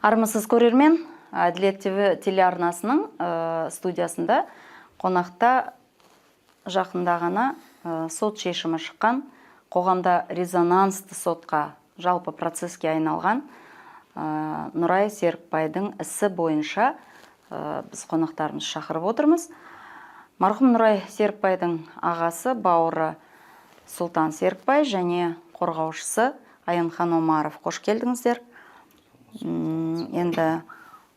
Армысыз, көрермен! Әділет ТВ телеарнасының студиясында қонақта жақында ғана сот шешімі шыққан, қоғамда резонансты сотқа, жалпы процеске айналған Нұрай Серікбайдың ісі бойынша біз қонақтарымызды шақырып отырмыз. Марқұм Нұрай Серікбайдың ағасы, бауыры Сұлтан Серікбай және қорғаушысы Аянхан Омаров. Қош келдіңіздер! Енді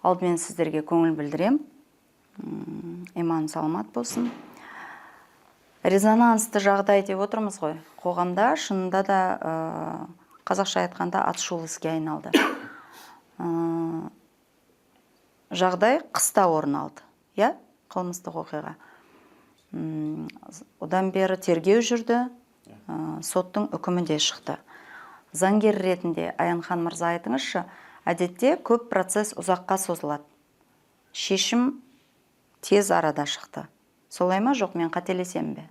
алдымен сіздерге көңіл білдірем. Иман саламат болсын. Резонансты жағдай деп отырмыз ғой. Қоғамда шынында да, қазақша айтқанда, атышулы іске айналды. Жағдай қыста орын алды, иә, қылмыстық оқиға. Одан бері тергеу жүрді, соттың үкімі де шықты. Заңгер ретінде, Аянхан мырза, айтыңызшы, әдетте көп процесс ұзаққа созылады, шешім тез арада шықты. Солай ма, жоқ мен қателесемін бе?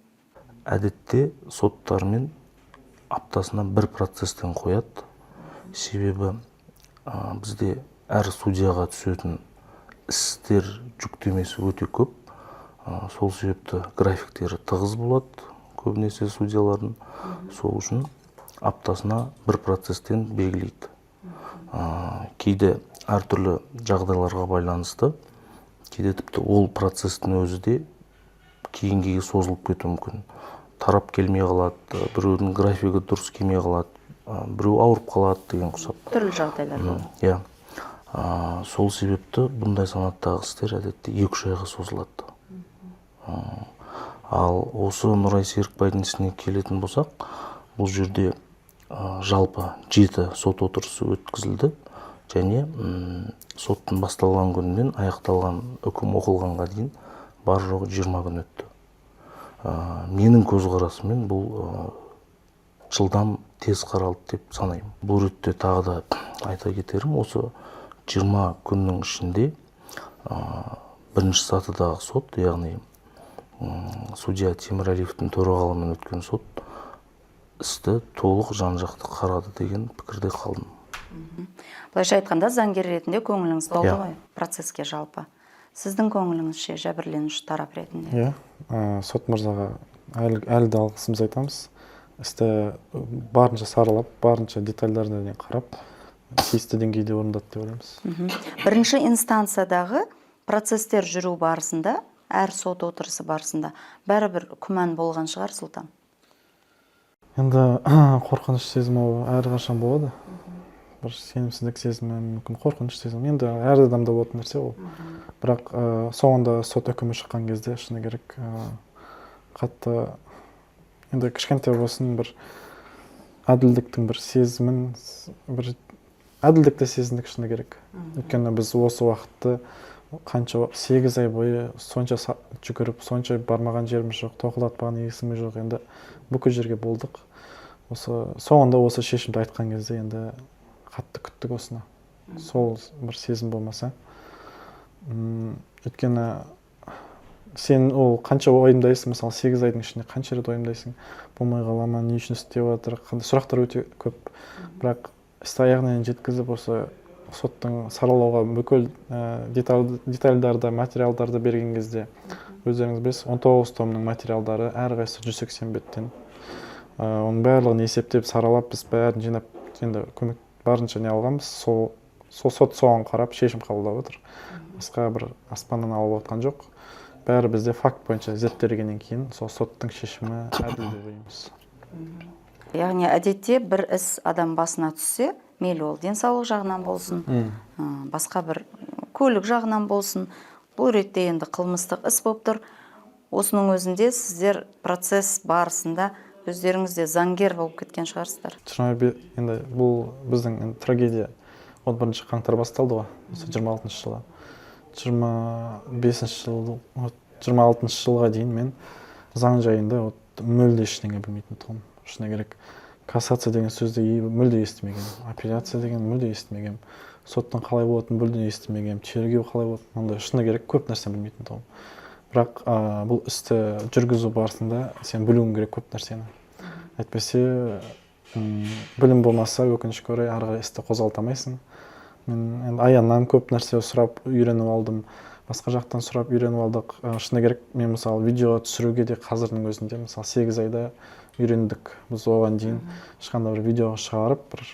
Әдетте соттармен аптасына бір процесстен қояды, себебі бізде әр судьяға түсетін істер жүктемесі өте көп. Сол себепті графиктері тығыз болады көбінесе судьялардың. Сол үшін аптасына бір процесстен белгілейді. Кейде әртүрлі жағдайларға байланысты, кейде тіпті ол процесстің өзі де кейінгіге созылып кетуі мүмкін. Тарап келмей қалады, біреудің графигі дұрыс келмей қалады, біреу ауырып қалады деген ұқсап. Түрлі жағдайлар болады. Иә. Сол себепті бұндай санаттағы істер әдетте 2-3 айға созылады. Ал осы Нұрай Серікбайдың ісіне келетін болсақ, бұл жерде жалпы жеті сот отырысы өткізілді және соттың басталған күнінен аяқталған үкім оқылғанға дейін бар жоғы 20 күн өтті. Менің көзқарасыммен, бұл жылдам, тез қаралды деп санаймын. Бұл ретте тағы да айта кетерім, осы 20 күннің ішінде бірінші сатыдағы сот, яғни судья Темірәлиевтің төрағалығымен өткен сот істі толық, жан жақты қарады деген пікірде қалдым. Былайша айтқанда, заңгер ретінде көңіліңіз толды Иә. ғой процеске. Жалпы сіздің көңіліңіз ше, жәбірленуші тарап ретінде? Иә, сот мырзаға әлі де алғысымызды айтамыз. Істі барынша саралап, барынша детальдарына дейін қарап, тиісті деңгейде орындады деп ойлаймыз. Бірінші инстанциядағы процесстер жүру барысында, әр сот отырысы барысында бәрібір күмән болған шығар, Сұлтан? Енді қорқыныш сезімі ол әрқашан болады. Бір сенімсіздік сезімі, мүмкін, қорқыныш сезімі, енді әр адамда болатын нәрсе ол. Бірақ соңында сот үкімі шыққан кезде, шыны керек, қатты енді кішкентай болсын бір әділдіктің бір сезімін, бір әділдікті сезіндік, шыны керек. Өйткені біз осы уақытты қанша, 8 ай бойы сонша жүгіріп, сонша бармаған жеріміз жоқ, тоқылдатпаған есіміз жоқ, енді бүкіл жерге болдық. Осы соңында осы шешімді айтқан кезде енді қатты күттік осыны. Сол бір сезім болмаса, өйткені сен ол қанша уайымдайсың, мысалы, 8 айдың ішінде қанша рет уайымдайсың: болмай қала ма, не үшін істеп жатыр, қандай сұрақтар өте көп. Бірақ істі аяғына дейін жеткізіп, осы соттың саралауға бүкіл детальдарды, материалдарды берген кезде, өздеріңіз білесіз, 19 томның материалдары, әрқайсысы 180 беттен. Оның барлығын есептеп, саралап, біз бәрін жинап, енді көмек барынша не алғанбыз. Сол сот соған қарап шешім қабылдап отыр, басқа бір аспаннан алып отқан жоқ. Бәрі бізде факт бойынша зерттелгеннен кейін сол соттың шешімі әділ деп ойлаймыз. Яғни әдетте бір іс адам басына түссе, мейлі ол денсаулық жағынан болсын, басқа бір көлік жағынан болсын, бұл ретте енді қылмыстық іс болып тұр. Осының өзінде сіздер процесс барысында өздеріңіз де заңгер болып кеткен шығарсыздар. Енді бұл біздің енді трагедия 31 қаңтар басталды ғой осы 26-жылы. 25 жыл, вот 26-жылға дейін мен заң жайында вот мүлде ештеңе білмейтін тұғым, шыны керек. Кассация деген сөзді мүлде естімегенмін, апелляция деген мүлде естімегенмін, соттың қалай болатынын мүлде естімегенмін, тергеу қалай болатынын, ондай, шыны керек, көп нәрсе білмейтін тұғым. Бірақ бұл істі жүргізу барысында сен білуің керек көп нәрсені, әйтпесе білім болмаса, өкінішке орай, ары қарай істі қозғалта алмайсың. Мен енді Аяннан көп нәрсе сұрап үйреніп алдым, басқа жақтан сұрап үйреніп алдық. Шыны керек, мен, мысалы, видео түсіруге де қазірдің өзінде, мысалы, 8 айда үйрендік. Біз оған дейін ешқандай бір видео шығарып, бір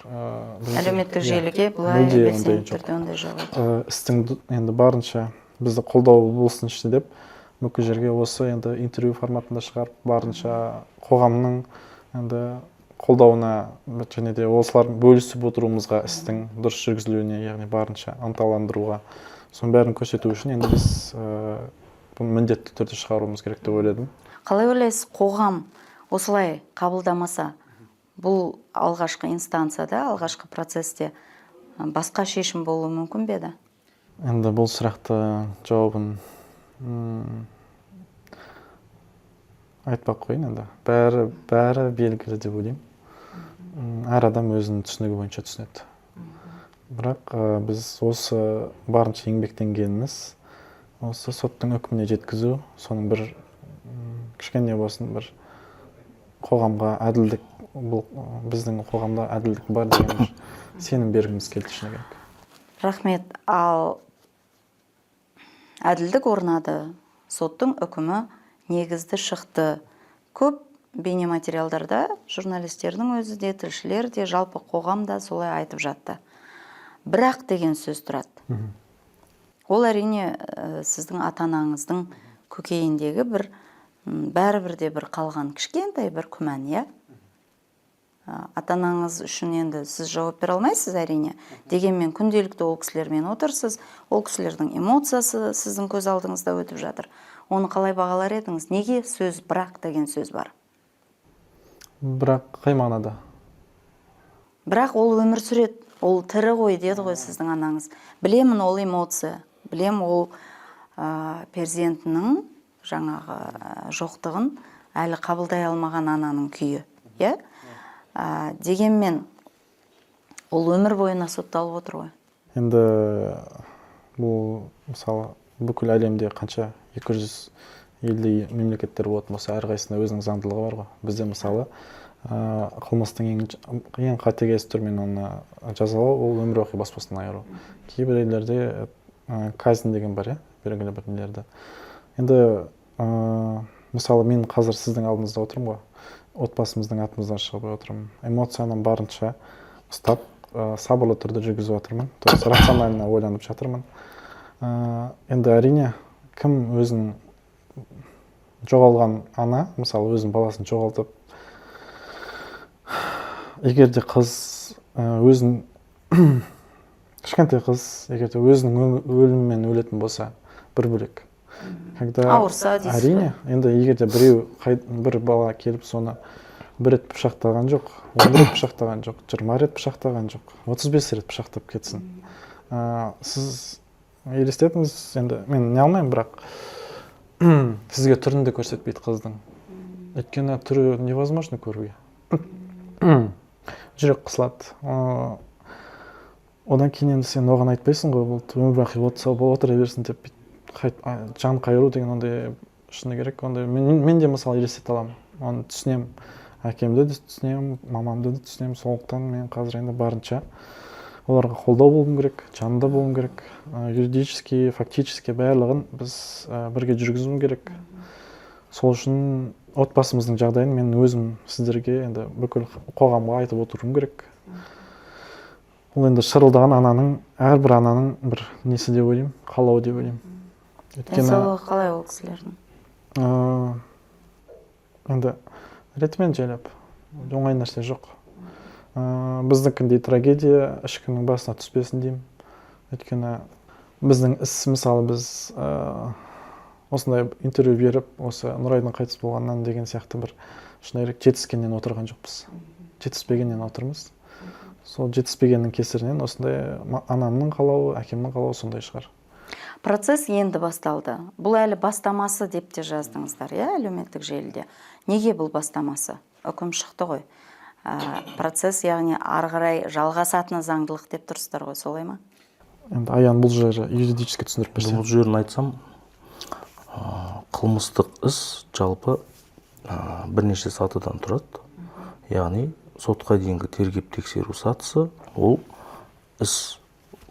Әлеуметтік иә, желіге былай мүлде ондай белсенді жоқ. түрде ондай жоқ еді. Істің енді барынша бізді қолдау болсыншы деп, бүкіл жерге осы енді интервью форматында шығарып, барынша қоғамның енді қолдауына және де осылардың бөлісіп отыруымызға, істің дұрыс жүргізілуіне, яғни барынша ынталандыруға, соның бәрін көрсету үшін енді біз бұны міндетті түрде шығаруымыз керек деп ойладым. Қалай ойлайсыз, қоғам осылай қабылдамаса, бұл алғашқы инстанцияда, алғашқы процесте басқа шешім болуы мүмкін бе еді? Енді бұл сұрақты жауабын айтпай ақ қояйын. Енді бәрі белгілі деп ойлаймын. Әр адам өзінің түсінігі бойынша түсінеді. Бірақ біз осы барынша еңбектенгеніміз осы соттың үкіміне жеткізу, соның бір кішкене болсын бір қоғамға әділдік, бұл біздің қоғамда әділдік бар деген бір сенім бергіміз келді, шыны керек. Рахмет. Ал әділдік орнады, соттың үкімі негізді шықты. Көп бейнематериалдарда журналистердің өзі де, тілшілер де, жалпы қоғам да солай айтып жатты. «Бірақ» деген сөз тұрады. Ол, әрине, сіздің ата анаңыздың көкейіндегі бір бәрібір де бір қалған кішкентай бір күмән, иә? Ата анаңыз үшін енді сіз жауап бере алмайсыз, әрине. Дегенмен күнделікті ол кісілермен отырсыз, ол кісілердің эмоциясы сіздің көз алдыңызда өтіп жатыр. Оны қалай бағалар едіңіз? Неге сөз «бірақ» деген сөз бар? Бірақ қай мағынада? Бірақ ол өмір сүреді, ол тірі ғой деді ғой сіздің анаңыз. Білемін, ол эмоция, білем, ол перзентінің жаңағы жоқтығын әлі қабылдай алмаған ананың күйі, иә. Дегенмен ол өмір бойына сотталып отыр ғой. Енді бұл, мысалы, бүкіл әлемде қанша 200 елде мемлекеттер болатын болса, әрқайсысында өзінің заңдылығы бар ғой. Бізде, мысалы, қылмыстың ең қатыгез түрімен оны жазалау — ол өмір бақи бас бостандығынан айыру. Кейбір елдерде казнь деген бар, иә, белгілі бір нелерде. Енді мысалы, мен қазір сіздің алдыңызда отырмын ғой, отбасымыздың атымыздан шығып отырмын. Эмоцияны барынша ұстап, сабырлы түрде жүргізіп жатырмын, то есть рационально ойланып жатырмын. Енді әрине, кім өзінің жоғалған ана, мысалы, өзінің баласын жоғалтып, егер де қыз өзін, кішкентай қыз, егер де өзінің өлімімен өлетін болса, бір бөлек. Когда Ауырса дейсіз ғой. Әрине. Енді егер де біреу бір бала келіп, соны бір рет пышақтаған жоқ, 10 рет пышақтаған жоқ, 20 рет пышақтаған жоқ, 35 рет пышақтап кетсін, сіз елестетіңіз. Енді мен не алмаймын, бірақ сізге түрін де көрсетпейді қыздың, өйткені түрі невозможно көруге, жүрек қысылады. Одан кейін енді сен оған айтпайсың ғой, бұл өмір бақи отыра берсін деп. Бүйтіп жан қайыру деген ондай, шыны керек, ондай мен де, мысалы, елестете аламын, оны түсінемін, әкемді де түсінемін, мамамды да түсінемін. Сондықтан мен қазір енді барынша оларға қолдау болуым керек, жанында болуым керек. Юридически, фактически барлығын біз бірге жүргізуім керек. Сол үшін отбасымыздың жағдайын мен өзім сіздерге, енді бүкіл қоғамға айтып отыруым керек. Ол енді шырылдаған ананың, әрбір ананың бір несі деп ойлаймын, қалауы деп ойлаймын, өйткені Денсаулығы қалай ол кісілердің? Енді ретімен, жайлап, оңай нәрсе жоқ. Біздікіндей трагедия ешкімнің басына түспесін деймін, өйткені біздің іс, мысалы, біз осындай интервью беріп, осы Нұрайдың қайтыс болғаннан деген сияқты бір, шыны керек, жетіскеннен отырған жоқпыз, жетіспегеннен отырмыз. Сол жетіспегеннің кесірінен осындай анамның қалауы, әкемнің қалауы сондай шығар. Процесс енді басталды, бұл әлі бастамасы деп те жаздыңыздар, иә, әлеуметтік желіде. Неге бұл бастамасы? Үкім шықты ғой. Процесс, яғни ары қарай жалғасатыны заңдылық деп тұрсыздар ғой, солай ма? Енді Аян бұл жері юридически түсіндіріп берсе. Бұл жерін айтсам, қылмыстық іс жалпы бірнеше сатыдан тұрады, яғни сотқа дейінгі тергеп тексеру сатысы, ол іс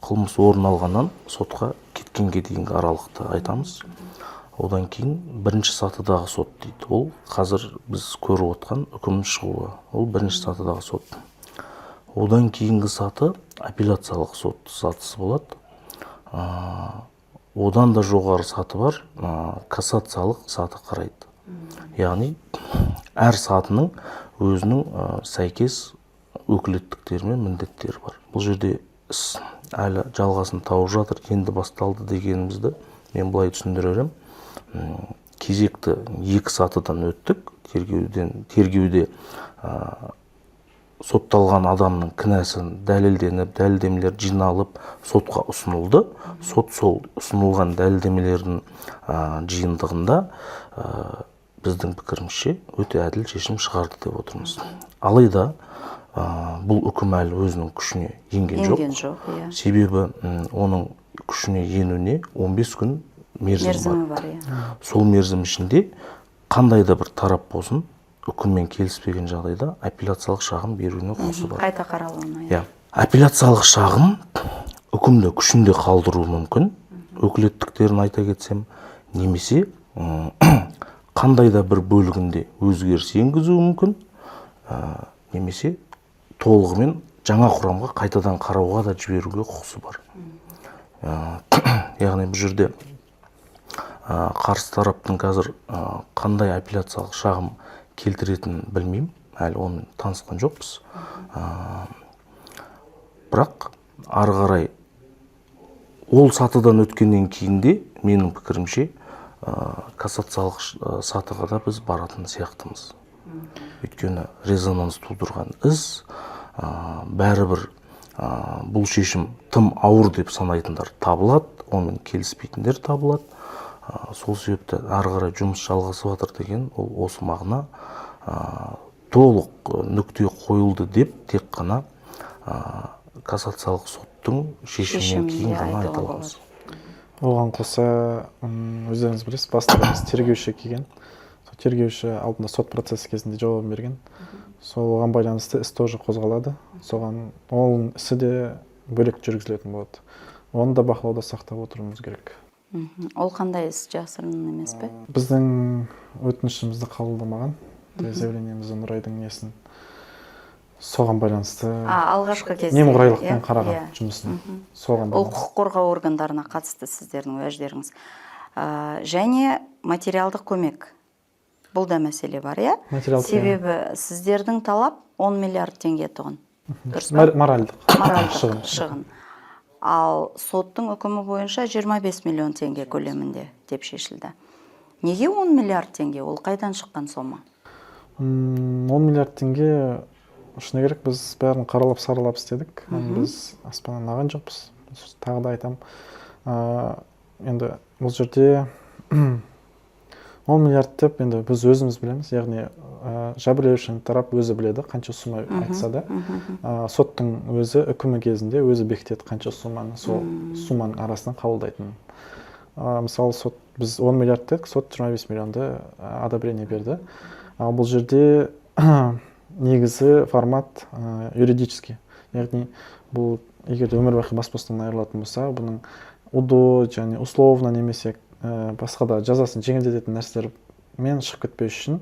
Қылмыс орын алғаннан сотқа кеткенге дейінгі аралықты айтамыз. Одан кейін бірінші сатыдағы сот дейді. Ол қазір біз көріп отқан үкімнің шығуы, ол бірінші сатыдағы сот. Одан кейінгі саты апелляциялық сот сатысы болады. Одан да жоғары саты бар, кассациялық саты қарайды. Яғни әр сатының өзінің сәйкес өкілеттіктері мен міндеттері бар. Бұл жерде іс әлі жалғасын тауып жатыр, енді басталды дегенімізді мен былай түсіндірер едім. Кезекті екі сатыдан өттік тергеуден. Тергеуде сотталған адамның кінәсі дәлелденіп, дәлелдемелер жиналып, сотқа ұсынылды. Сот сол ұсынылған дәлелдемелердің жиынтығында, біздің пікірімізше, өте әділ шешім шығарды деп отырмыз. Алайда бұл үкім әлі өзінің күшіне енген жоқ. Енген жоқ, иә. Себебі оның күшіне енуіне 15 күн мерзім мерзімі бар. Бар, иә. Сол мерзім ішінде қандай да бір тарап болсын, үкіммен келіспеген жағдайда апелляциялық шағым беруіне құқысы бар. Қайта қаралуына, иә. Иә, апелляциялық шағым үкімді күшінде қалдыруы мүмкін, өкілеттіктерін айта кетсем, немесе қандай да бір бөлігінде өзгеріс енгізуі мүмкін, немесе толығымен жаңа құрамға қайтадан қарауға да жіберуге құқысы бар. Яғни бұл жерде қарсы тараптың қазір қандай апелляциялық шағым келтіретінін білмеймін, әлі онымен танысқан жоқпыз. Бірақ ары қарай ол сатыдан өткеннен кейін де, менің пікірімше, кассациялық сатыға да біз баратын сияқтымыз. Өйткені резонанс тудырған іс, бәрібір бұл шешім тым ауыр деп санайтындар табылады, онымен келіспейтіндер табылады. Сол себепті ары қарай жұмыс жалғасып жатыр деген ол осы мағына. Толық нүкте қойылды деп тек қана кассациялық соттың шешімінен шешімінде кейін ғана айтуға айта аламыз. Оған қоса, өздеріңіз білесіз, бастығымыз тергеуші келген. Сол тергеуші алдында сот процесі кезінде жауабын берген. Соған байланысты іс тоже қозғалады. Соған оның ісі де бөлек жүргізілетін болады. Оны да бақылауда сақтап отыруымыз керек. Ол қандай іс, жасырын емес пе? Біздің өтінішімізді қабылдамаған, заявлениемізді, Нұрайдың несін, соған байланысты. А, алғашқы кезде Немқұрайлықпен иә? қараған Иә. жұмысын, соған Ол байланысты. құқық қорғау органдарына қатысты сіздердің уәждеріңіз. Және материалдық көмек, бұл да мәселе бар, иә? Материалдық, иә. Себебі сіздердің талап 10 миллиард теңге тұғын, дұрыс па? Моральдық моральдық шығын. Шығын. Ал соттың үкімі бойынша 25 миллион теңге көлемінде деп шешілді. Неге 10 миллиард теңге? Ол қайдан шыққан сома? 10 миллиард теңге, шыны керек, біз бәрін қаралап, саралап істедік. Біз аспаннан алған жоқпыз, тағы да айтамын. Енді бұл жерде 10 миллиард деп енді біз өзіміз білеміз, яғни жәбірленуші тарап өзі біледі қанша сумма айтса да. Соттың өзі үкімі кезінде өзі бекітеді қанша сумманы сол сумманың арасынан қабылдайтынын. Мысалы, сот, біз 10 миллиард дедік, сот 25 миллионды одобрение берді. Ал бұл жерде негізі формат юридический, яғни бұл егер де өмір бақи бас бостандығынан айырылатын болса, бұның УДО және условно немесе басқа да жазасын жеңілдететін нәрселермен шығып кетпеу үшін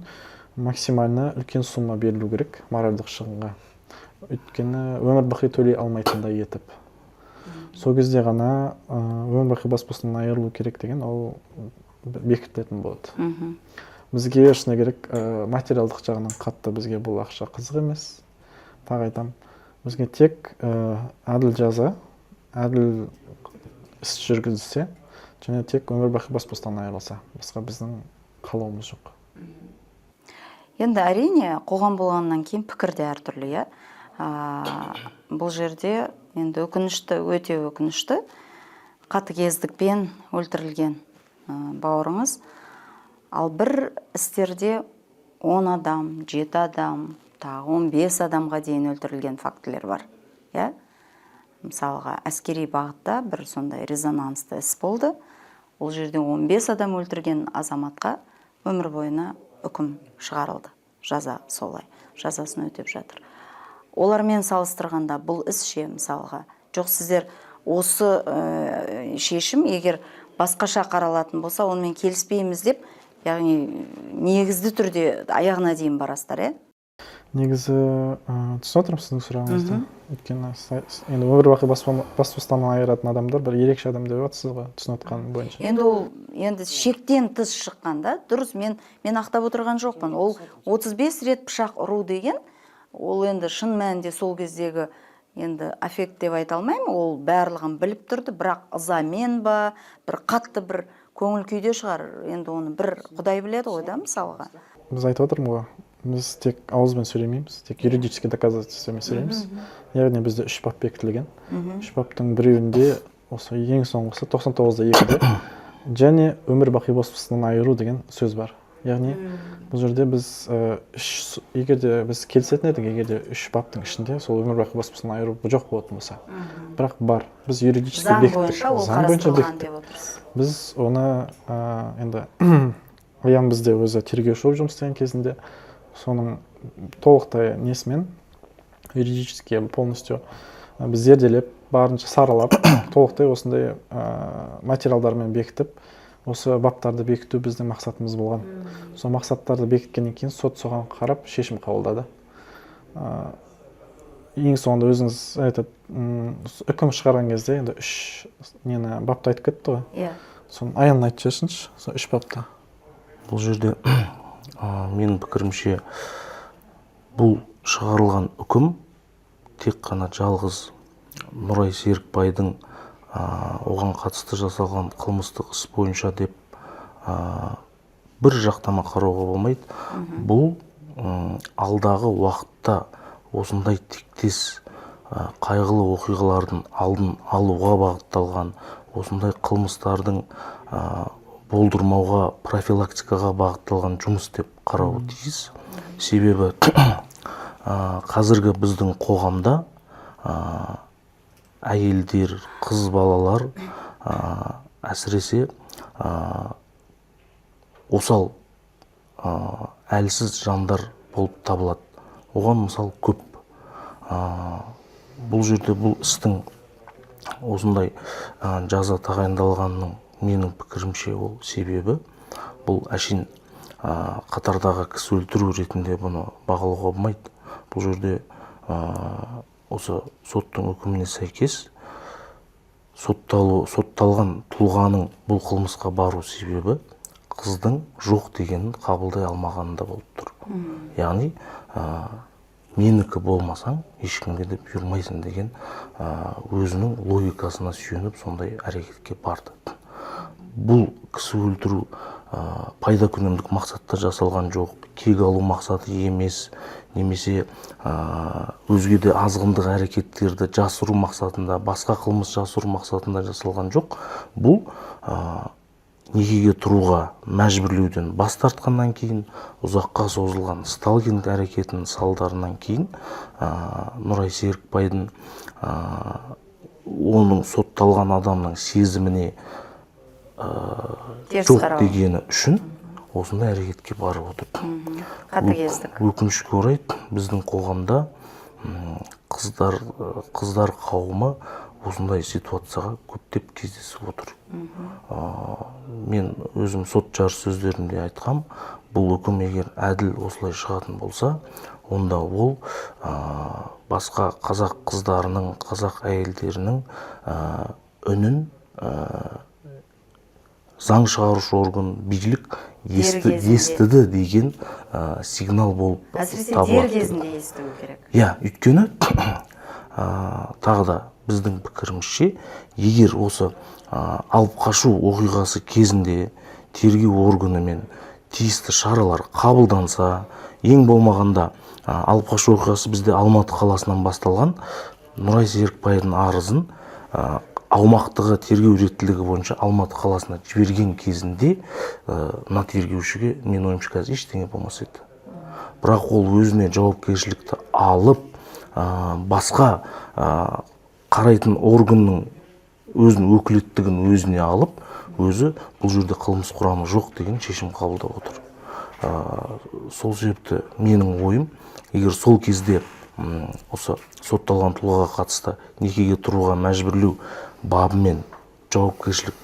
максимально үлкен сумма берілу керек моральдық шығынға, өйткені өмір бақи төлей алмайтындай етіп. Сол кезде ғана өмір бақи бас бостандығынан айырылу керек деген ол бекітілетін болады. Бізге, шыны керек, материалдық жағынан қатты бізге бұл ақша қызық емес. Тағы айтамын, бізге тек әділ жаза, әділ іс жүргізілсе және тек өмір бақи бас бостандығынан айырылса, басқа біздің қалауымыз жоқ. Енді, әрине, қоғам болғаннан кейін пікір де әртүрлі, иә. Бұл жерде енді өкінішті, өте өкінішті, қатыгездікпен өлтірілген бауырыңыз. Ал бір істерде 10 адам, 7 адам, тағы 15 адамға дейін өлтірілген фактілер бар, иә. Мысалға, әскери бағытта бір сондай резонансты іс болды. Ол жерде 15 адам өлтірген азаматқа өмір бойына үкім шығарылды, жаза солай, жазасын өтеп жатыр. Олармен салыстырғанда бұл іс ше, мысалға? Жоқ, сіздер Осы шешім егер басқаша қаралатын болса, онымен келіспейміз деп, яғни негізді түрде аяғына дейін барасыздар, иә? Негізі, түсініп отырмын сіздің сұрағыңызды, өйткені сіз енді өмір бақи бас бостандығынан айыратын адамдар бір ерекше адам деп жатсыз ғой, түсініп отқаным бойынша. Енді ол енді шектен тыс шыққан да, дұрыс, мен ақтап отырған жоқпын. Ол 35 рет пышақ ұру деген, ол енді шын мәнінде сол кездегі енді аффект деп айта алмаймын, ол барлығын біліп тұрды, бірақ ызамен ба, бір қатты бір көңіл күйде шығар, енді оны бір құдай біледі ғой да, мысалға. Біз айтып отырмын ғой, біз тек ауызбен сөйлемейміз, тек юридический доказательствомен сөйлейміз. Яғни бізде үш бап бекітілген. Үш баптың біреуінде, осы ең соңғысы 99 да 2-де және өмір бақи бас бостандығынан айыру деген сөз бар. Яғни бұл жерде біз үш, егер де біз келісетін едік, егер де үш баптың ішінде сол өмір бақи бас бостандығынан айыру жоқ болатын болса. Бірақ бар, біз юридически Заң бекіттік. бойынша ол Заң бойынша қарастырылған бекіттік. деп отырсыз. Біз оны енді Аян бізде өзі тергеуші болып жұмыс істеген кезінде соның толықтай несімен, юридически полностью біз зерделеп, барынша саралап, толықтай осындай материалдармен бекітіп, осы баптарды бекіту біздің мақсатымыз болған. Сол мақсаттарды бекіткеннен кейін сот соған қарап шешім қабылдады. Ең соңында өзіңіз этот үкім шығарған кезде енді үш нені, бапты айтып кетті ғой. Иә. Соны Аян айтып жіберсінші, сол үш бапты. Бұл жерде менің пікірімше, бұл шығарылған үкім тек қана жалғыз Нұрай Серікбайдың оған қатысты жасалған қылмыстық іс бойынша деп бір жақтама қарауға болмайды. Бұл алдағы уақытта осындай тектес қайғылы оқиғалардың алдын алуға бағытталған, осындай қылмыстардың болдырмауға, профилактикаға бағытталған жұмыс деп қарауы тиіс. Себебі қазіргі біздің қоғамда әйелдер, қыз балалар, әсіресе осал, әлсіз жандар болып табылады. Оған мысал көп. Бұл жерде бұл істің осындай жаза тағайындалғанының, менің пікірімше, ол себебі бұл әшейін қатардағы кісі өлтіру ретінде бұны бағалауға болмайды. Бұл жерде осы соттың үкіміне сәйкес сотталған тұлғаның бұл қылмысқа бару себебі қыздың жоқ дегенін қабылдай алмағанында болып тұр. Яғни менікі болмасаң, ешкімге де бұйырмайсың деген өзінің логикасына сүйеніп, сондай әрекетке барды. Бұл кісі өлтіру пайда күнемдік мақсатта жасалған жоқ, кек алу мақсаты емес немесе өзге де азғындық әрекеттерді жасыру мақсатында, басқа қылмыс жасыру мақсатында жасалған жоқ. Бұл некеге тұруға мәжбүрлеуден бас тартқаннан кейін, ұзаққа созылған сталкинг әрекетінің салдарынан кейін Нұрай Серікбайдың оның сотталған адамның сезіміне теріс жоқ қарау дегені үшін осындай әрекетке барып отыр. Қатыгездік. Өкінішке орай, біздің қоғамда қыздар қауымы осындай ситуацияға көптеп кездесіп отыр. Мен өзім сот жарыс сөздерімде айтқам, бұл үкім егер әділ осылай шығатын болса, онда ол басқа қазақ қыздарының, қазақ әйелдерінің үнін заң шығарушы орган, билік кезінде. естіді деген сигнал болып Әсіресе дер табылады деп. кезінде есту керек. Иә, өйткені тағы да біздің пікірімізше, егер осы алып қашу оқиғасы кезінде тергеу органымен тиісті шаралар қабылданса, ең болмағанда алып қашу оқиғасы бізде Алматы қаласынан басталған. Нұрай Серікбайдың арызын аумақтығы тергеу реттілігі бойынша Алматы қаласына жіберген кезінде мына тергеушіге, менің ойымша, қазір ештеңе болмас еді. Бірақ ол өзіне жауапкершілікті алып, басқа қарайтын органның өзінің өкілеттігін өзіне алып, өзі бұл жерде қылмыс құрамы жоқ деген шешім қабылдап отыр. Сол себепті менің ойым, егер сол кезде осы сотталған тұлғаға қатысты некеге тұруға мәжбүрлеу бабымен жауапкершілік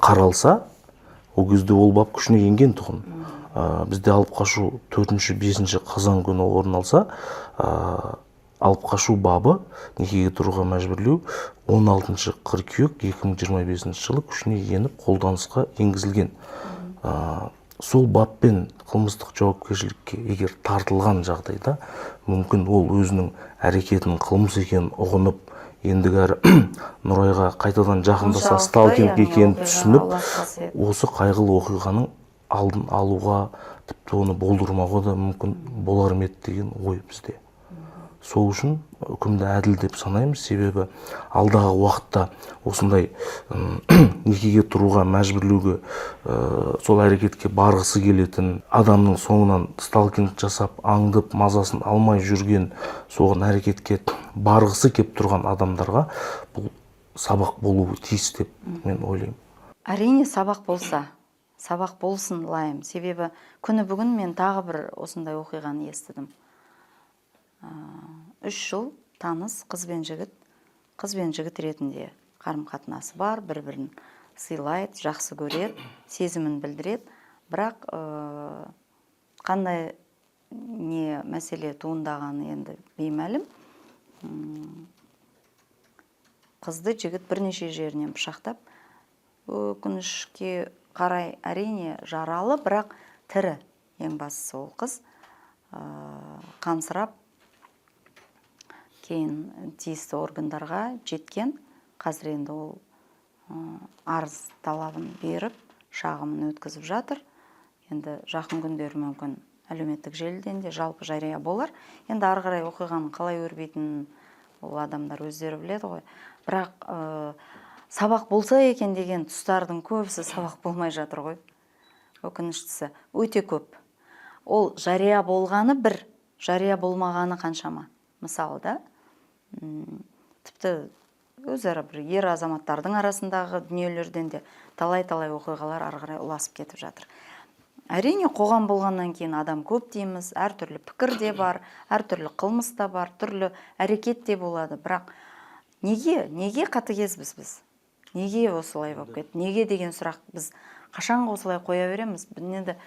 қаралса, ол кезде ол бап күшіне енген тұғын. Бізде алып қашу 4-ші, 5 қазан күні орын алса, алып қашу бабы, некеге тұруға мәжбүрлеу 16 қыркүйек 2025 жылы күшіне еніп, қолданысқа енгізілген. Сол баппен қылмыстық жауапкершілікке егер тартылған жағдайда, мүмкін, ол өзінің әрекетінің қылмыс екенін ұғынып, ендігәрі Нұрайға қайтадан жақындаса, Соншалықты, сталкинг яғни екенін оқиға түсініп, ұласпас еді. осы қайғылы оқиғаның алдын алуға, тіпті оны болдырмауға да мүмкін болар ма еді деген ой бізде. Сол үшін үкімді әділ деп санаймыз, себебі алдағы уақытта осындай некеге тұруға мәжбүрлеуге, сол әрекетке барғысы келетін адамның соңынан сталкинг жасап, аңдып, мазасын алмай жүрген, соған әрекетке барғысы кеп тұрған адамдарға бұл сабақ болуы тиіс деп мен ойлаймын. Әрине, сабақ болса, сабақ болсын лайым. Себебі күні бүгін мен тағы бір осындай оқиғаны естідім. 3 жыл таныс қыз бен жігіт, қыз бен жігіт ретінде қарым қатынасы бар, бір бірін сыйлайды, жақсы көреді, сезімін білдіреді. Бірақ қандай не мәселе туындағаны енді беймәлім. Қызды жігіт бірнеше жерінен пышақтап, өкінішке қарай, әрине, жаралы, бірақ тірі. Ең бастысы, ол қыз қансырап, кейін тиісті органдарға жеткен. Қазір енді ол арыз талабын беріп, шағымын өткізіп жатыр. Енді жақын күндері мүмкін әлеуметтік желіден де жалпы жария болар. Енді ары қарай оқиғаның қалай өрбитінін ол адамдар өздері біледі ғой. Бірақ сабақ болса екен деген тұстардың көбісі сабақ болмай жатыр ғой, өкініштісі, өте көп. Ол жария болғаны бір, жария болмағаны қаншама. Мысалы да, тіпті өзара бір ер азаматтардың арасындағы дүниелерден де талай-талай оқиғалар ары қарай ұласып кетіп жатыр. Әрине, қоғам болғаннан кейін адам көп дейміз, әртүрлі пікір де бар, әртүрлі қылмыс та бар, түрлі әрекет те болады. Бірақ неге қатыгезбіз біз? Неге осылай болып кетті? Неге деген сұрақ біз қашанғы осылай қоя береміз? Енді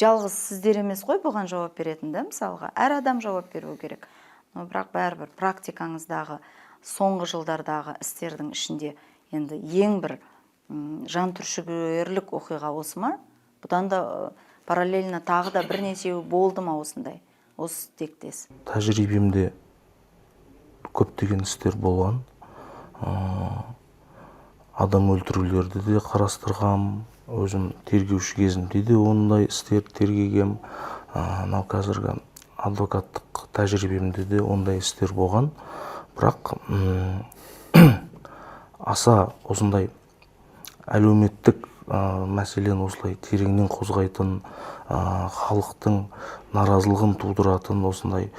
жалғыз сіздер емес қой бұған жауап беретін да, мысалға, әр адам жауап беру керек. Но бірақ бәрібір практикаңыздағы соңғы жылдардағы істердің ішінде енді ең бір жан түршігерлік оқиға осы ма? Бұдан да параллельно тағы да бірнешеуі болды ма осындай, осы тектес? Тәжірибемде көптеген істер болған. Адам өлтірулерді де қарастырғам, өзім тергеуші кезімде де ондай істер тергегем. Мынау қазіргі адвокаттық тәжірибемде де ондай істер болған. Бірақ аса осындай әлеуметтік мәселені осылай тереңнен қозғайтын, халықтың наразылығын тудыратын осындай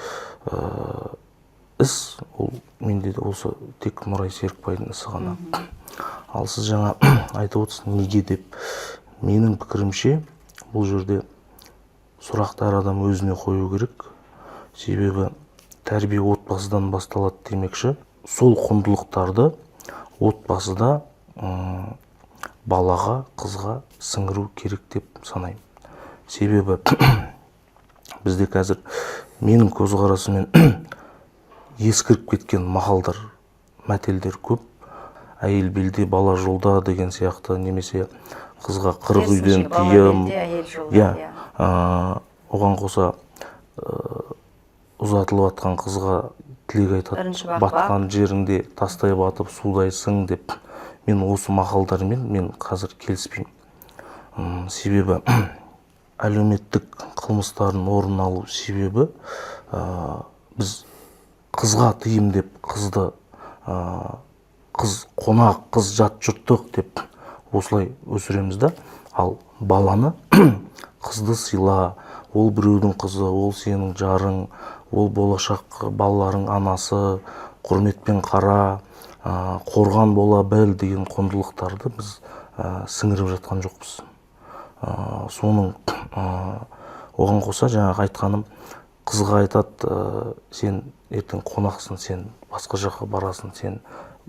іс ол менде де осы тек Нұрай Серікбайдың ісі ғана. Ал сіз жаңа айтып отырсыз, неге деп. Менің пікірімше, бұл жерде сұрақты әр адам өзіне қою керек, себебі тәрбие отбасыдан басталады демекші, сол құндылықтарды отбасыда балаға, қызға сіңіру керек деп санаймын. Себебі бізде қазір, менің көзқарасыммен, ескіріп кеткен мақалдар, мәтелдер көп: әйел белде, бала жолда деген сияқты немесе қызға 40 үйден Керісінше, бала тыйым. белде, әйел жолда, Иә. Иә. Оған қоса ұзатылып жатқан қызға тілек айтады: Бірінші бақбақ. «Батқан жеріңде тастай батып, судай сың» деп. Мен осы мақалдармен мен қазір келіспеймін. Себебі әлеуметтік қылмыстардың орын алу себебі, біз қызға тыйым деп, қызды қыз қонақ, қыз жат жұрттық деп осылай өсіреміз да, ал баланы қызды сыйла, ол біреудің қызы, ол сенің жарың, ол болашақ балаларың анасы, құрметпен қара, қорған бола біл деген құндылықтарды біз сіңіріп жатқан жоқпыз. Соның оған қоса жаңағы айтқаным, қызға айтады: сен ертең қонақсың, сен басқа жаққа барасың, сен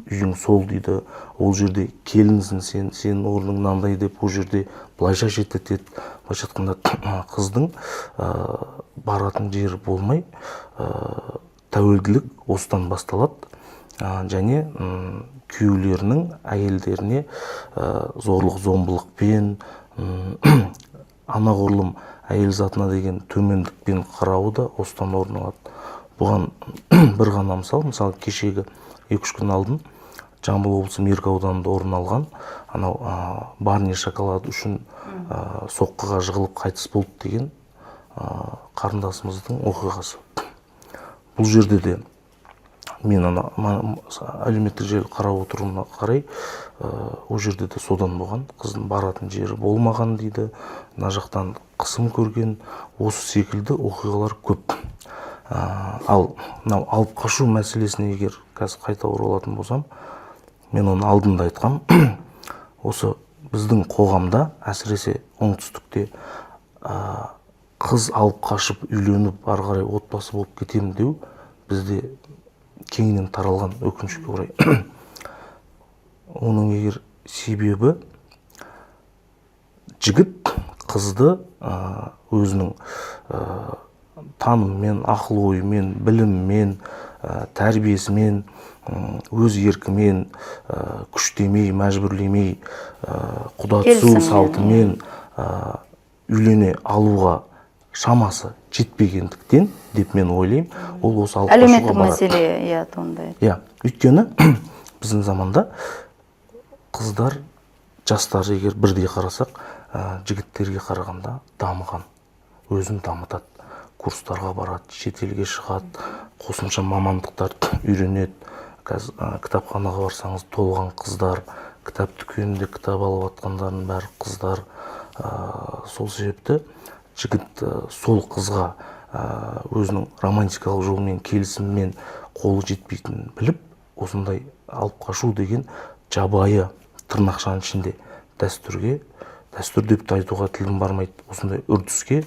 Үйің сол дейді, ол жерде келінсің сен, сенің орның мынандай деп, ол жерде былайша шеттетеді. Былайша айтқанда, қыздың баратын жері болмай, тәуелділік осыдан басталады. Және күйеулерінің әйелдеріне зорлық зомбылықпен, анағұрлым әйел затына деген төмендікпен қарауы да осыдан орын алады. Бұған бір ғана мысал, мысалы, кешегі 2-3 күн алдын Жамбыл облысы Меркі ауданында орын алған анау Барни шоколад үшін соққыға жығылып қайтыс болды деген қарындасымыздың оқиғасы. Бұл жерде де мен ана әлеуметтік желі қарап отыруына қарай, ол жерде де содан болған, қыздың баратын жері болмаған дейді, мына жақтан қысым көрген. Осы секілді оқиғалар көп. Ал мынау алып қашу мәселесіне егер қазір қайта оралатын болсам, мен оны алдында айтқам. Осы біздің қоғамда, әсіресе оңтүстікте, қыз алып қашып үйленіп, ары қарай отбасы болып кетемін деу бізде кеңінен таралған, өкінішке орай. Оның егер себебі, жігіт қызды өзінің танымымен, ақыл ойымен, білімімен, тәрбиесімен, өз еркімен, күштемей, мәжбүрлемей, құда түсу Келісіммен, салтымен үйлене алуға шамасы жетпегендіктен деп мен ойлаймын, ол осы алып қашуға Әлеуметтік барады. мәселе, иә, туындайды. Иә, өйткені біздің заманда қыздар, жастар, егер бірдей қарасақ, жігіттерге қарағанда дамыған, өзін дамытады, курстарға барады, шетелге шығады, қосымша мамандықтар үйренеді. Қазір кітапханаға барсаңыз, толған қыздар, кітап дүкенінде кітап алып жатқандардың бәрі қыздар. Сол себепті жігіт сол қызға өзінің романтикалық жолмен, келісіммен қолы жетпейтінін біліп, осындай алып қашу деген жабайы, тырнақшаның ішінде, дәстүрге, дәстүр деп те айтуға тілім бармайды, осындай үрдіске,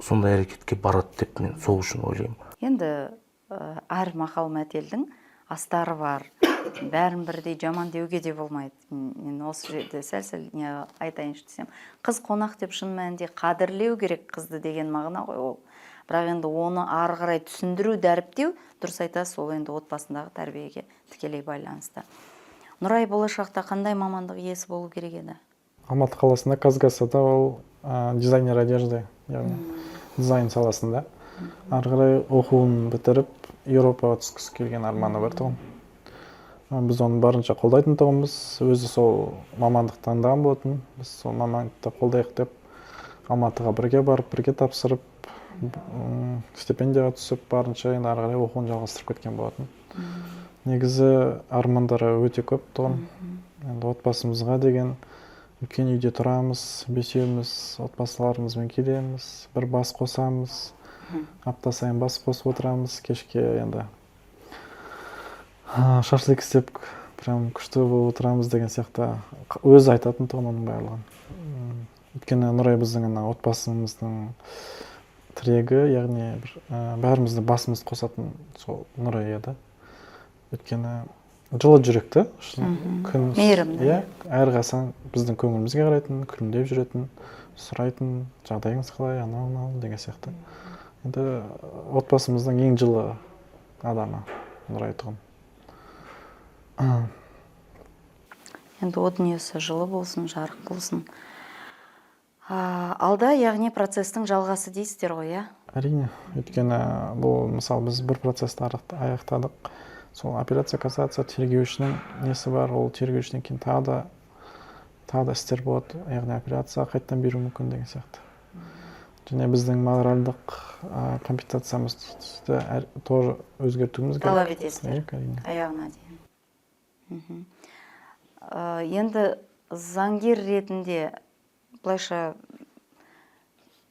сондай әрекетке барады деп мен сол үшін ойлаймын. Енді әр мақал мәтелдің астары бар, бәрін бірдей жаман деуге де болмайды. Мен осы жерде сәл сәл не айтайыншы десем, қыз қонақ деп, шын мәнінде қадірлеу керек қызды деген мағына ғой ол. Бірақ енді оны ары қарай түсіндіру, дәріптеу, дұрыс айтасыз, ол енді отбасындағы тәрбиеге тікелей байланысты. Нұрай болашақта қандай мамандық иесі болу керек еді? Алматы қаласында, КазГАСА-да ол дизайнер одежды, яғни дизайн саласында ары қарай оқуын бітіріп, Еуропаға түскісі келген арманы бар тұғын. Біз оны барынша қолдайтын тұғынбыз. Өзі сол мамандық таңдаған болатын. Біз сол мамандықты қолдайық деп, Алматыға бірге барып, бірге тапсырып, стипендияға түсіп, барынша енді ары қарай оқуын жалғастырып кеткен болатын. Негізі армандары өте көп тұғын. Енді отбасымызға деген, үлкен үйде тұрамыз, бесеуміз отбасыларымызбен келеміз, бір бас қосамыз, апта сайын бас қосып отырамыз, кешке енді шашлык істеп, прям күшті болып отырамыз деген сияқты өзі айтатын тұғын оның барлығын. Өйткені Нұрай біздің ана отбасымыздың тірегі, яғни бір бәрімізді басымызды қосатын сол Нұрай еді. Өйткені жылы жүректі, шын күн. Мейірімді. Иә, әрқашан біздің көңілімізге қарайтын, күлімдеп жүретін, сұрайтын, жағдайыңыз қалай, анау мынау деген сияқты. Енді отбасымыздың ең жылы адамы Нұрай тұғын. Енді о дүниесі жылы болсын, жарық болсын. Алда, яғни, процестің жалғасы дейсіздер ғой, иә? Әрине, өйткені бұл, мысалы, біз бір процессті аяқтадық, сол апелляция, кассация, тергеушінің несі бар. Ол тергеушіден кейін тағы да істер болады, яғни апелляция қайтадан беру мүмкін деген сияқты. Және біздің моральдық компенсациямызды тоже өзгертуіміз керек. Талап етесіздер. Иә, әрине. Аяғына дейін. Енді заңгер ретінде былайша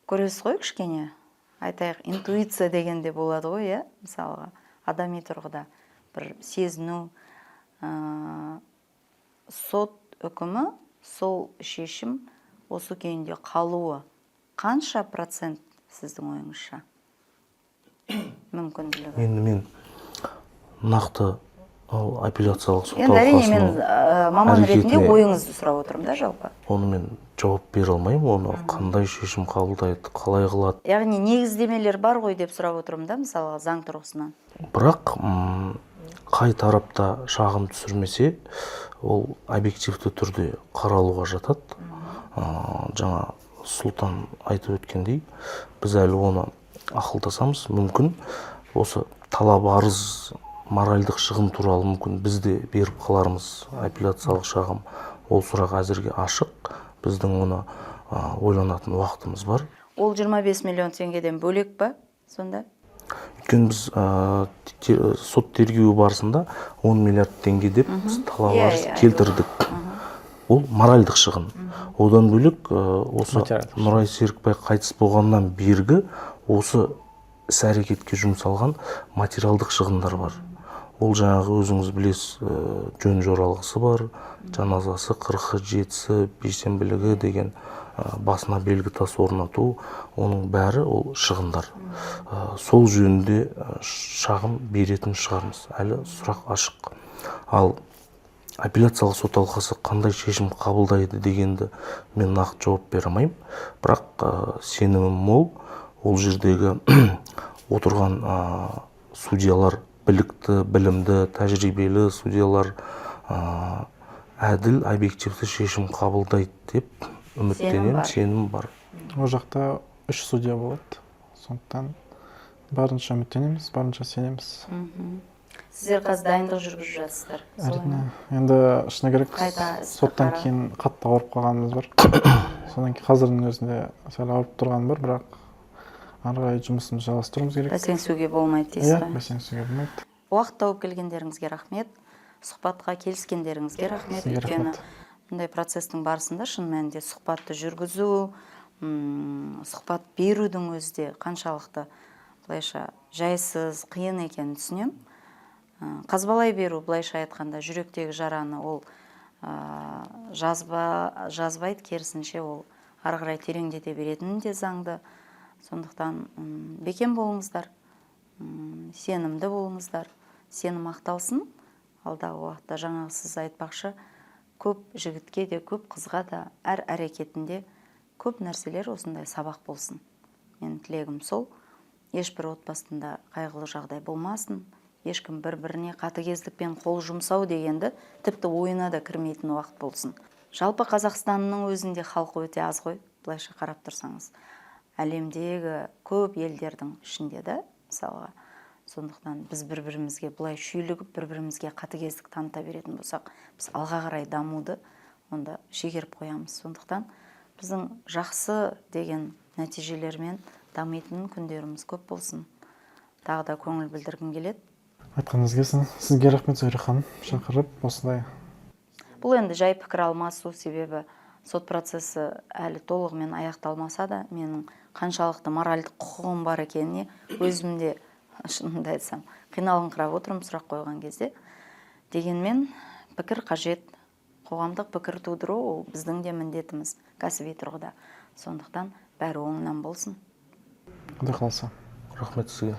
көресіз ғой, кішкене айтайық, интуиция деген де болады ғой, иә? Мысалға, адами тұрғыда бір сезіну, сот үкімі, сол шешім осы күйінде қалуы қанша процент сіздің ойыңызша мүмкінділігі? Енді мен нақты Ал апелляциялық сот Енді, әрине, мен алқасының маман ретінде әрекетіне ойыңызды сұрап отырмын да жалпы. Оны мен жауап бере алмаймын, оны қандай шешім қабылдайды, қалай қылады. Яғни негіздемелер бар ғой деп сұрап отырмын да, мысалға, заң тұрғысынан. Бірақ қай тарапта шағым түсірмесе, ол объективті түрде қаралуға жатады. Жаңа Сұлтан айтып өткендей, біз әлі оны ақылдасамыз. Мүмкін, осы талап арыз, моральдық шығын туралы мүмкін біз де беріп қалармыз апелляциялық шағым. Ол сұрақ әзірге ашық, біздің оны ойланатын уақытымыз бар. Ол 25 миллион теңгеден бөлек па сонда? Өйткені біз сот тергеуі барысында 10 миллиард теңге деп біз талап арыз келтірдік. Ол моральдық шығын. Одан бөлек осы Материалдық. Нұрай Серікбай қайтыс болғаннан бергі осы іс әрекетке жұмсалған материалдық шығындар бар. Ол жаңағы өзіңіз білесіз, жөн жоралғысы бар, жаназасы, 40-ы, 7-сі, бейсенбілігі деген, басына белгі тас орнату, оның бәрі ол шығындар. Сол жөнінде шағым беретін шығармыз, әлі сұрақ ашық. Ал апелляциялық сот алқасы қандай шешім қабылдайды дегенді мен нақты жауап бере алмаймын, бірақ сенімім мол, ол жердегі отырған судьялар білікті, білімді, тәжірибелі судьялар, әділ, объективті шешім қабылдайды деп үміттенемін. Бар. Сенім бар. Ол жақта үш судья болады, сондықтан барынша үміттенеміз, барынша сенеміз. Сіздер қазір дайындық жүргізіп жатсыздар, солай Әрине. ма? Енді шыны керек, Қайта істі соттан қарау. кейін қатты ауырып қалғанымыз бар. Содан кейін қазірдің өзінде сәл ауырып тұрғаным бар, бірақ ары қарай жұмысымызды жалғастыруымыз керек. Бәсеңсуге болмайды дейсіз Иә, ғой. Бәсеңсуге болмайды. Уақыт тауып келгендеріңізге рахмет, сұхбатқа келіскендеріңізге рахмет. Сізге Өйткені рахмет. мұндай процестің барысында шын мәнінде сұхбатты жүргізу, сұхбат берудің өзі де қаншалықты былайша жайсыз, қиын екенін түсінемін. Қазбалай беру, былайша айтқанда, жүректегі жараны ол жазбайды, керісінше, ол ары қарай тереңдете беретіні де заңды. Сондықтан бекем болыңыздар, сенімді болыңыздар, сенім ақталсын. Алдағы уақытта, жаңағы сіз айтпақшы, көп жігітке де, көп қызға да әр әрекетінде көп нәрселер осындай сабақ болсын. Менің тілегім сол: ешбір отбасында қайғылы жағдай болмасын, ешкім бір біріне қатыгездікпен қол жұмсау дегенді тіпті ойына да кірмейтін уақыт болсын. Жалпы Қазақстанның өзінде халқы өте аз ғой, былайша қарап тұрсаңыз, әлемдегі көп елдердің ішінде да, мысалға. Сондықтан біз бір бірімізге былай шүйлігіп, бір бірімізге қатыгездік таныта беретін болсақ, біз алға қарай дамуды онда шегеріп қоямыз. Сондықтан біздің жақсы деген нәтижелермен дамитын күндеріміз көп болсын. Тағы да көңіл білдіргім келеді. Айтқаныңыз келсін. Сізге рахмет, Зәуре ханым, шақырып осылай. Бұл енді жай пікір алмасу, себебі сот процесі әлі толығымен аяқталмаса да, менің қаншалықты моральдық құқығым бар екеніне өзім де, шынымды айтсам, қиналыңқырап отырмын сұрақ қойған кезде. Дегенмен пікір қажет, қоғамдық пікір тудыру ол біздің де міндетіміз кәсіби тұрғыда. Сондықтан бәрі оңынан болсын. Құдай қаласа. Рахмет сізге.